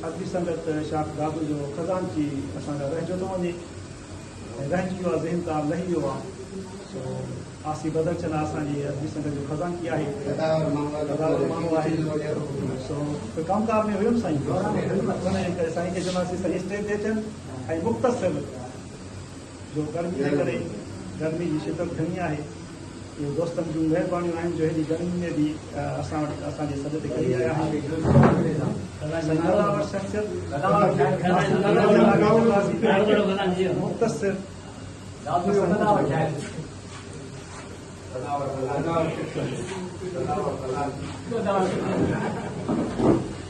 ادبي سنگت شاخ دادو جو خزانچي اسان کان رهجيو ٿو وڃي ۽ رهجي ويو آهي ذهن تان لهي ويو آهي سو آسي بدر چنا اسان جي ادبي سنگت جو خزانچي آهي قداور ماڻهو آهي سو ڪم ڪار ۾ هيم سائين ان جي ڪري سائين کي چونداسين سائين اسٽيج تي اچن ۽ مختصر جو گرمي جي ڪري گرمي جي شدت گهڻي آهي اهو دوستن جون مهربانيون آهن جو هيڏي گرمي ۾ به اسان وٽ اسان جي سڏ تي ڪري آيا آهن. سائين قداور شخصيت مختصر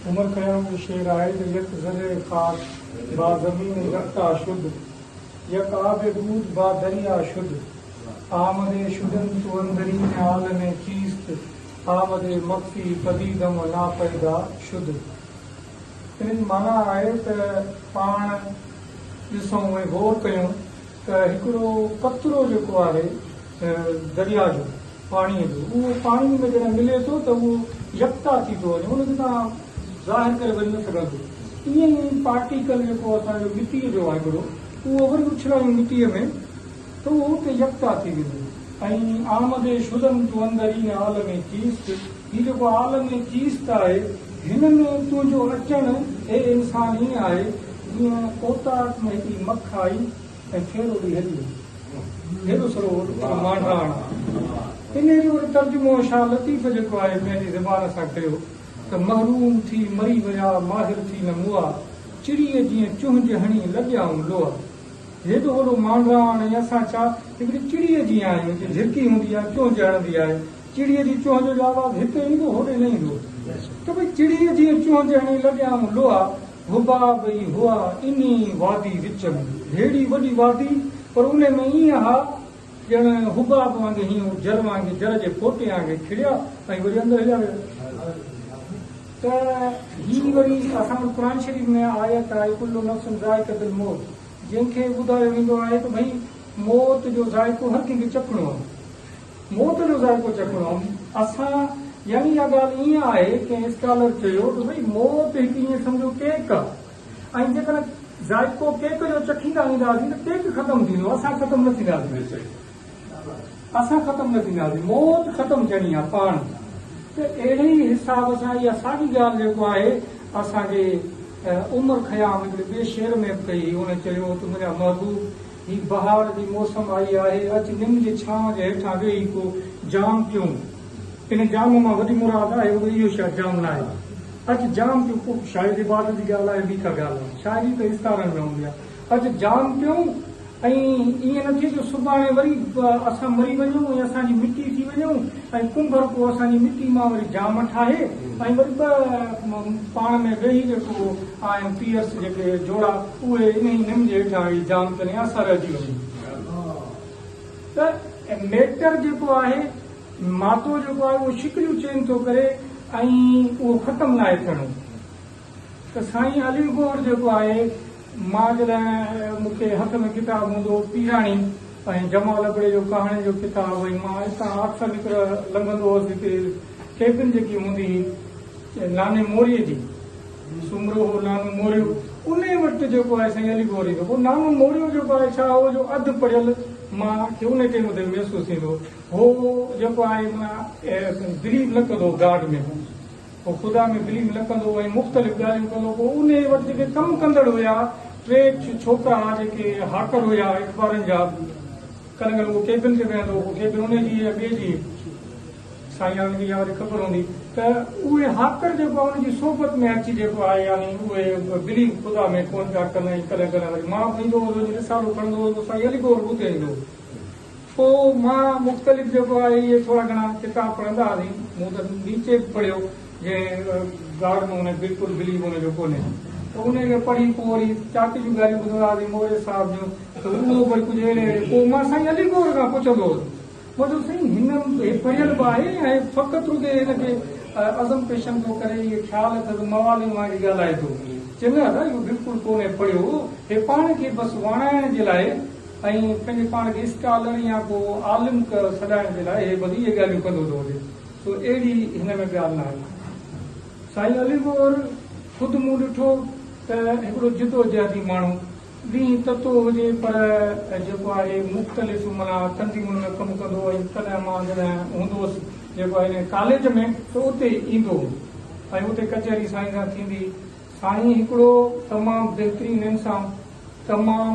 عمر خيام جو شعر آهي ته يڪ ذره خاڪ با زمين يڪتا شد، يڪ آب دود با دريا شد. آمد شدن تو اندرين عالم چيست، آمد مخفي پديدم و ناپيدا شد. ان جي معنيٰ آهي ته پاڻ ڏسون ۽ غور ڪيون ته هڪڙو قطرو جيڪو آهي درياء جو، پاڻيء جو، اهو پاڻيء ۾ جڏهن ملي ٿو ته اهو يڪتا ٿي ٿو وڃي، ان کي توهان ظاهر ڪري وري نه سگهندو. ائين ئي پارٽيڪل جيڪو اسان جو مٽيء جو آهي هڪڙو، اهو وري اڇلايون مٽيء ۾ ته اهو اتي يڪتا ٿي ويندو. ۽ آمد شدن تو اندرين عالم چيست، هي جيڪو عالم چيست آهي، هن ۾ تنهنجو اچڻ اي انسان ائين آهي، جيئن اوطاق ۾ هڪڙي مک آئي ۽ ڦيرو ڏئي هلي وئي. هيڏو سرو مانڊاڻ آهي. انهيء جو وري ترجمو شاهه لطيف جيڪو آهي پنهنجي زبان سان ڪيو ته محروم ٿي مري ويا، ماهر ٿي نه مئا، چڙيء جيئن چهنج هڻي لڳيائون لوئا. هيڏو وڏو مانڊاڻ ۽ اسان ڇا هڪڙي چڙيء جيئن آهيون، جيئن جهرڪي هوندي آهي، چهنج هڻندي آهي. چڙيء جي چهنج جو آواز هتي ايندو، هوڏي نه ايندو. ته ڀئي چڙيء جيئن چهنج هڻي لڳيائون لوها، حباب ئي هئا انهي وادي وچ ۾. هيڏي وڏي وادي، پر انهي ۾ ائين ها ڄڻ حباب وانگي هينئون جر وانگي جر جي ڦوٽي آنگي کڙيا ۽ وري اندر هليا ويا. ته هي وري اسان وٽ قرآن شريف ۾ آيت آهي ڪل نفس ذائقة الموت جنهن کي ٻڌايو ويندو آهي ته ڀئي موت جو ذائقو هر ڪنهن کي چکڻو آهي. موت جو ذائقو چکڻو آهي. اسان يعني اها ڳالهه ائين آهي ڪنهن اسڪالر چيو ته ڀئي موت هڪ ائين سمجهو ڪيڪ آهي ۽ جيڪڏهن ذائقو ڪيڪ جو چکيندا وينداسين ته ڪيڪ ختم ٿيندو اسان ختم نه ٿينداسين. اسان ختم نه ٿينداسين، موت ختم ٿيڻي آهي پاڻ ته اهڙي ئي حساب سان اها ساڳي ڳالهه جيڪو آهي اسان جي عمر خيام هڪڙي ٻئي شعر ۾ به ڪئي هئي ان چيو هو ته منهنجا محبوب هي بهار جي موسم آئي آهي اچ نم جي ڇانو جي هيٺان ويهي ڪو جام پيون ان جام مان وڏي مراد آهي رڳو اهو شايد جام ناهي اچ جام پيون پوء شايد عبادت جي ڳالهه آهي ٻي ڪا ڳالهه آهي شاعري ته استعارن ۾ هوندي آهي اچ جام پيون ۽ ائين نه ٿئي جو سڀاڻي وري اسان مري وڃون ۽ اسان جي مٽي ٿي وڃون ۽ ڪنڀر ڪو اسان جي مٽي مان وري جام ٺاهي ۽ وري ٻه پاڻ ۾ ويهي جيڪو آهن پيئرس جيڪي جوڙا اهي انهي نم جي هيٺان ويهي جام پين ۽ اسان رهجي وڃون ته ميٽر جيڪو آهي مادو جيڪو آهي اهو شڪليون چينج ٿو ڪري ۽ اهو ختم ناهي ٿيڻو. ته سائين علي گوهر جيڪو آهي مان جڏهن مون کي هٿ ۾ ڪتاب هوندو هو پيراڻي ۽ جمال ابڙي جو ڪهاڻين جو ڪتاب ۽ مان اتان آڪسر نڪر لنگهندو هوس هتي ڪيبن جيڪي هوندي هئي ناني موريي جي سومرو هو نانو موريو انهي وٽ جيڪو آهي سائين علي گوهر ايندو پوء نانو موريو جيڪو آهي ڇا هو جو اڌ پڙهيل مان کي انهي ٽيم تي محسوس ٿيندو هو جيڪو آهي معنيٰ بليو نه ڪندو هو گاڊ ۾ هو خدا ۾ بليو نه ڪندو هو ۽ مختلف ڳالهيون ڪندو هو. پوء انهيء وٽ جيڪي ڪم ڪندڙ هيا، ٽي ڇوڪرا جيڪي هاڪر هيا اخبارن جا، ڪڏهن ڪڏهن اهو ڪيبن تي ويهندو هو، پوء ڪيبن انهيء جي يا ٻئي جي، سائين وارن کي اها وري خبر هوندي ته اهي هاڪر جيڪو آهي ان جي صحبت ۾ اچي جيڪو آهي يعني اهي بليو خدا ۾ ڪونه پيا ڪن ۽ ڪڏهن ڪڏهن وري مان به ايندو هوس، وڃي رسالو کڻندو هوس، پوء سائين علي گوهر به اتي ايندو هو. پوء مان مختلف جيڪو آهي اهي ٿورا گهڻا ڪتاب پڙهندا هئاسين. مون ته نيچي به پڙهيو جنهن گاڊ ۾ ان بلڪل بليف ان جو ڪونهي ته ان کي پڙهي پوء وري چاچي جون ڳالهيون ٻڌندا هئاسين موري صاحب جون ته اهو وري ڪجهه اهڙي اهڙي پوء مان سائين علي گوهر کان پڇندو هوس مان چيو سائين هن هي پڙهيل به آهي ۽ فقط رڳي هن کي ازم پيشن ٿو ڪري اهي خيال اٿس موالين وانگي ڳالهائي ٿو چي نه ادا اهو بلڪل ڪونهي پڙهيو هي پاڻ کي بس واڻائڻ جي لاء ۽ پنهنجي پاڻ کي اسڪالر يا ڪو عالم سڏائڻ جي لاء هي بس اهي ڳالهيون ڪندو ٿو وڃي سو اهڙي هن ۾ ڳالهه ناهي. سائين علي گوهر خود مون ڏٺو ته هڪڙو جدوجهدي ماڻهو، ڏينهن تتو هجي پر جيڪو آهي مختلف معنيٰ تنظيمن ۾ ڪم ڪندو هو ۽ تڏهن مان جڏهن هوندو هوس جيڪو آهي انهي ڪاليج ۾ ته اتي ايندو هو ۽ اتي ڪچهري سائين سان ٿيندي. سائين هڪڙو تمام بهترين انسان، تمام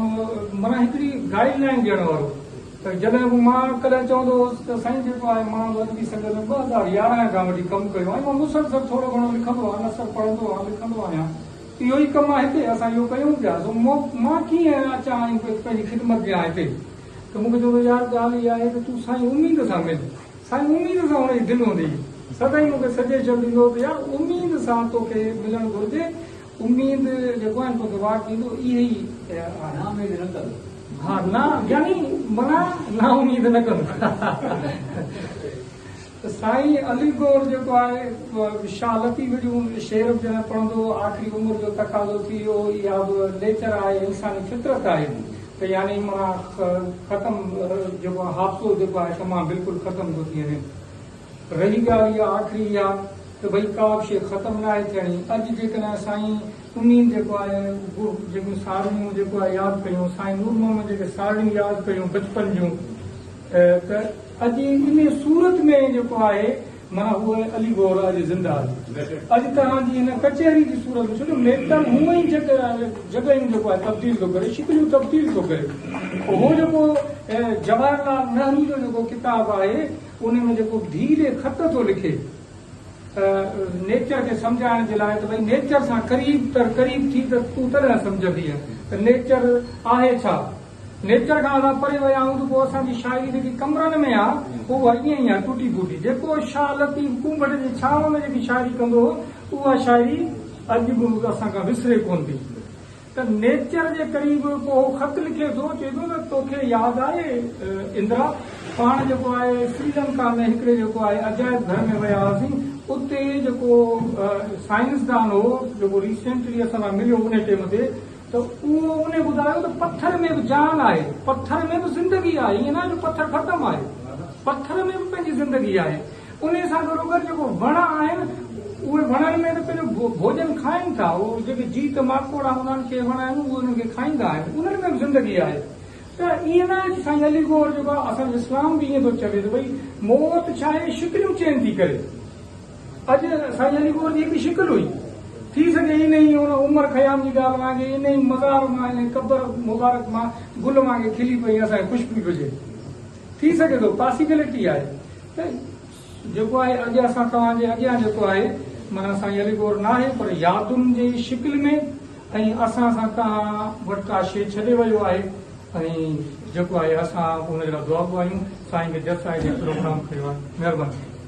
معنيٰ هڪڙي گائيڊ لائين ڏيڻ وارو ته جڏهن به مان ڪڏهن چوندو هوس ته سائين جيڪو آهي مان به ادبي سنگت ۾ 2011 کان وٺي ڪم ڪيو ۽ مان مسلسل ٿورو گهڻو لکندو آهيان، نثر پڙهندو آهيان، لکندو آهيان. اهو ئي ڪم آهي هتي، اسان اهو ڪيون پيا، سو مان ڪيئن اچان ۽ پنهنجي خدمت ڏيان هتي؟ ته مون کي چوندو يار ڳالهه اها آهي ته تون سائين اميد سان مل. سائين اميد سان هن جي دل هوندي هئي. سدائين مون کي سجيشن ڏيندو هو ته يار اميد سان توکي ملڻ گهرجي، اميد جيڪو آهي توکي واٽ ڏيندو، اهي ئي آهن. نا اميد نه ڪندو. ها نا يعني معنيٰ نا اميد نه ڪندو. ته سائين علي گوهر جيڪو آهي شاهه لطيف جون شعر به جڏهن پڙهندو هو آخري عمر جو تقاضو ٿي ويو اها به نيچر آهي انساني فطرت آهي ته يعني معنيٰ ختم جيڪو آهي حافظو جيڪو آهي تمام بلڪل ختم ٿو ٿي وڃي. رهي ڳالهه اها آخري اها ته ڀئي ڪا به شيء ختم ناهي ٿيڻي اڄ جيڪڏهن سائين امين جيڪو آهي جيڪيون ساروڻيون جيڪو آهي ياد ڪيون سائين نور محمد جيڪي ساروڻيون ياد ڪيون بچپن جون ته اڄ انهي صورت ۾ جيڪو آهي معنيٰ هو علي گوهر اڄ زنده آهي. اڄ توهان جي هن ڪچهري جي صورت ۾ ڇو جو ميٽر هونء ئي جڳهيون جيڪو آهي تبديل ٿو ڪري شڪليون تبديل ٿو ڪري هو جيڪو جواهر لال نهرو جو جيڪو ڪتاب آهي ان ۾ جيڪو ڌيء ڏي خط ٿو لکي ته نيچر کي سمجهائڻ جي لاء ته ڀئي نيچر سان قريب تر قريب ٿي ته تون تڏهن سمجهندينء ته نيچر آهي ڇا؟ نيچر کان اسان پري ويا آهيون ته پوء اسان جي شاعري جيڪي ڪمرن ۾ آ اها ائين ئي آ ٽٽي ڦٽي. جيڪو شاهه لطيف ڪونڀٽ جي ڇانو ۾ جيڪي شاعري ڪندو هو اها شاعري اڄ به اسان کان وسري ڪونه ٿي. ته نيچر جي قريب پوء هو خط لکي ٿو چئي ٿو ته توکي ياد آهي اندرا پاڻ جيڪو آهي سري لنڪا ۾ هڪڙي جيڪو آهي عجائب گهر ۾ ويا هئاسين اتي جيڪو سائنسدان هو جيڪو ريسينٽلي اسان سان مليو انهي ٽيم تي ته اهو انهي ٻڌايو ته پٿر ۾ به جان آهي، پٿر ۾ به زندگي آهي، ائين ناهي جو پٿر ختم آهي، پٿر ۾ به پنهنجي زندگي آهي. انهي سان گڏوگڏ جيڪو وڻ آهن، اهي وڻن ۾ ته پنهنجو ڀوڄن کائن ٿا، اهي جيڪي جيت ماڪوڙا هوندا آهن، ڪي وڻ آهن اهي انهن کي کائيندا آهن، انهن ۾ به زندگي آهي. ته ائين ناهي ته سائين علي گوهر جيڪو آهي، اسان جو اسلام به ائين ٿو چوي ته ڀئي موت ڇا آهي، شڪليون چينج ٿي ڪري. اڄ سائين علي گوهر جي هڪڙي شڪل هئي. ٿي سگهي انهي ان عمر خيام جي ڳالهه وانگي انهي مزار مان انهي قبر مبارڪ مان گل وانگي کلي پئي ۽ اسان کي خوشبو هجي. ٿي سگهي ٿو پاسيبلٽي آهي ته جيڪو آهي اڄ اسان توهان جي اڳيان جيڪو آهي معنيٰ سائين علي گوهر ناهي پر يادن جي شڪل ۾ ۽ اسان سان توهان وٽ ڪا شيء ڇڏي ويو آهي ۽ جيڪو آهي اسان ان جي لاء دعاگو آهيون سائين کي جس آهي جنهن پروگرام ڪيو آهي مهرباني.